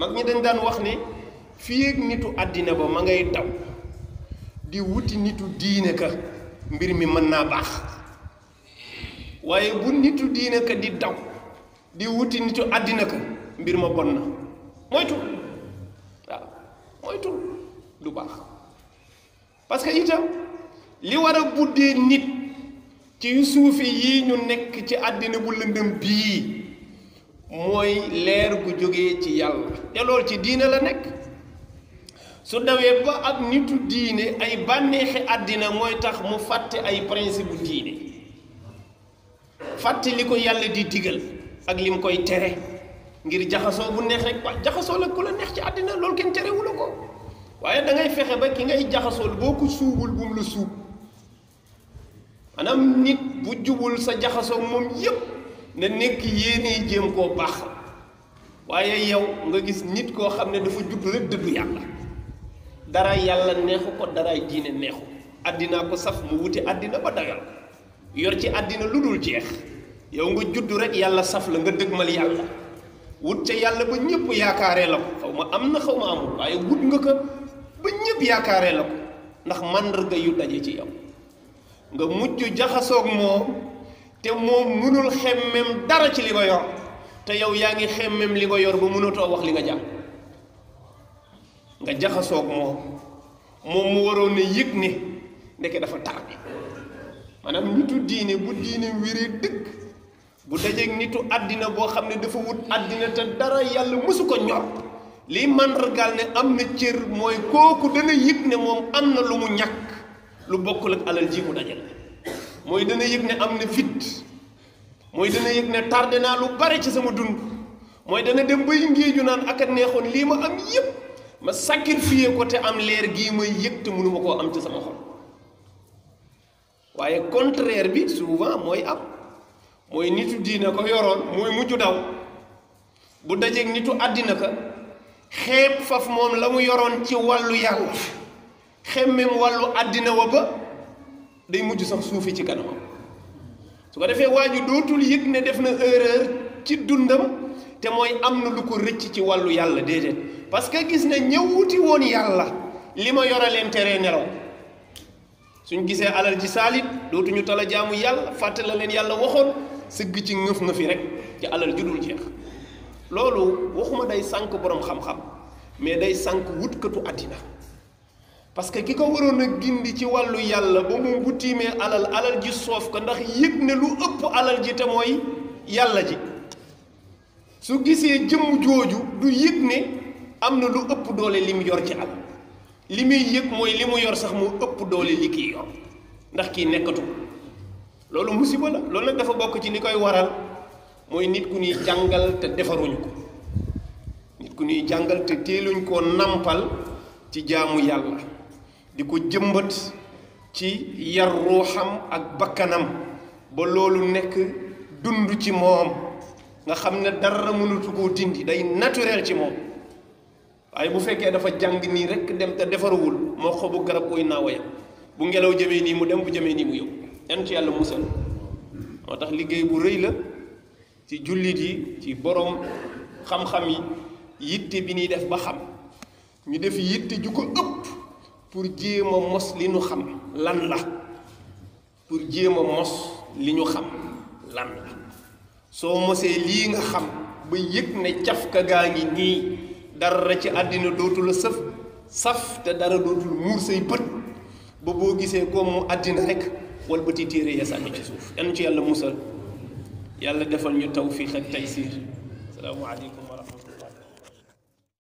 mag ñi dañ daan wax ne fii ak nitu àddina ba ma ngay daw di wuti nitu diine ka mbir mi mën naa baax waaye bu nitu diine ka di daw di wuti nitu àddina ka mbir ma bon na moytu waaw moytu du baax parce que itam li war a buddee nit ci yu suufi yii ñu nekk ci àddina bu lëndëm bii mooy leer gu jógee ci yàlla te loolu ci diine la nekk su dawee ba ak nitu diine ay bànneexi àddina mooy tax mu fàtte ay principe bu diine fàtte li ko yàlla di digal ak lim koy tere ngir jaxasoo bu neex rek wax jaxasoo la ku la neex ci àddina loolu kenn terewula ko waaye da ngay fexe ba ki ngay jaxasool boo ko suubul bu mu la suub maanaam nit bu jubul sa jaxasoo moom yépp na nekk yéene jéem koo baax waaye yow nga gis nit koo xam ne dafa judd rek dëgg yàlla dara yàlla neexu ko daraay diine neexu àddinaa ko saf mu wuti àddina ba dagal yor ci àddina lu dul jeex yow nga judd rek yàlla saf la nga dëgmal yàlla wut ca yàlla ba ñëpp yaakaaree la ko xaw ma am na xaw ma amul waaye wut nga ko ba ñëpp yaakaaree la ko ndax màndarga yu daje ci yow nga mujj jaxasoog moom te moom mënul xemmem dara ci li nga yor te yow yaa ngi xemmem li nga yor ba mënatoo wax li nga jàng nga jaxasoog moom mu waroon ne yëg ne ndeke dafa tardé maanaam nitu diine bu diine wéree dëgg bu dajeeg nitu àddina boo xam ne dafa wut àddina te dara yàlla mësu ko ñor liy màndargaal ne am na cër mooy kooku dana yëg ne moom am na lu mu ñàkk lu bokkul ak alal ji mu dajal mooy dana yëg ne am na fit mooy dana yëg ne tardé naa lu bare ci sama dund mooy dana dem bay ngéeju naan ak a neexoon lii ma am yépp ma sacrifié ko te am leer gii may yëg te mënuma koo am ci sama xol waaye contraire bi souvent mooy am mooy nitu diina ko yoroon mooy mujj daw bu dajeeg nitu àddina ka xeeb faf moom la mu yoroon ci wàllu yàlla xemmem wàllu àddina wa ba day mujj sax suufi ci kanamam su ko defee waa ji dootul yëg ne def na erreur ci dundam te mooy am na lu ko rëcc ci wàllu yàlla déedéet parce que gis na ñëwuti woon yàlla li ma yore leen teree nelaw suñ gisee alal ji saalit dootuñu tala jaamu yàlla fàtte la leen yàlla waxoon sëgg ci ngëf nga fi rek ci alal ju dul jeex loolu waxuma day sànk boroom xam-xam mais day sànk wutkatu àddina parce que ki ko waroon a gindi ci wàllu yàlla ba moom bu tiimee alal ji soof ko ndax yëg ne lu ëpp alal ji te mooy yàlla ji su gisee jëmm jooju du yëg ne am na lu ëpp doole li mu yor ci alal li muy yëg mooy li mu yor sax moo ëpp doole li kii yor ndax kii nekkatu loolu musiba la loolu nag dafa bokk ci li koy waral mooy nit ku ñuy jàngal te defaruñu ko nit ku ñuy jàngal te teeluñ koo nampal ci jaamu yàlla di ko jëmbat ci yar ruuxam ak bakkanam ba loolu nekk dund ci moom nga xam ne dara mënatu koo dindi day naturel ci moom waaye bu fekkee dafa jàng nii rek dem te defaruwul moo xobu garab koy naawaya bu ngelaw jëmee nii mu dem bu jëmee nii mu yow yan ci yàlla musal moo tax liggéey bu rëy la ci jullit yi ci borom xam-xam yi yitte bi ñuy def ba xam ñu def yitte ju ko ëpp pour jéem a mos li ñu xam lan la pour jéem a mos li ñu xam lan la soo mosee lii nga xam ba yëg ne cafka gaa ngi nii dara ci àddina dootu la saf te dara dootul muur say bët ba boo gisee ko mu àddina rek walbati téere ya sànni ci suuf yan ci yàlla musal yàlla defal ñu tawfiq ak taysiir assalaamu aleykum wa rahmatullah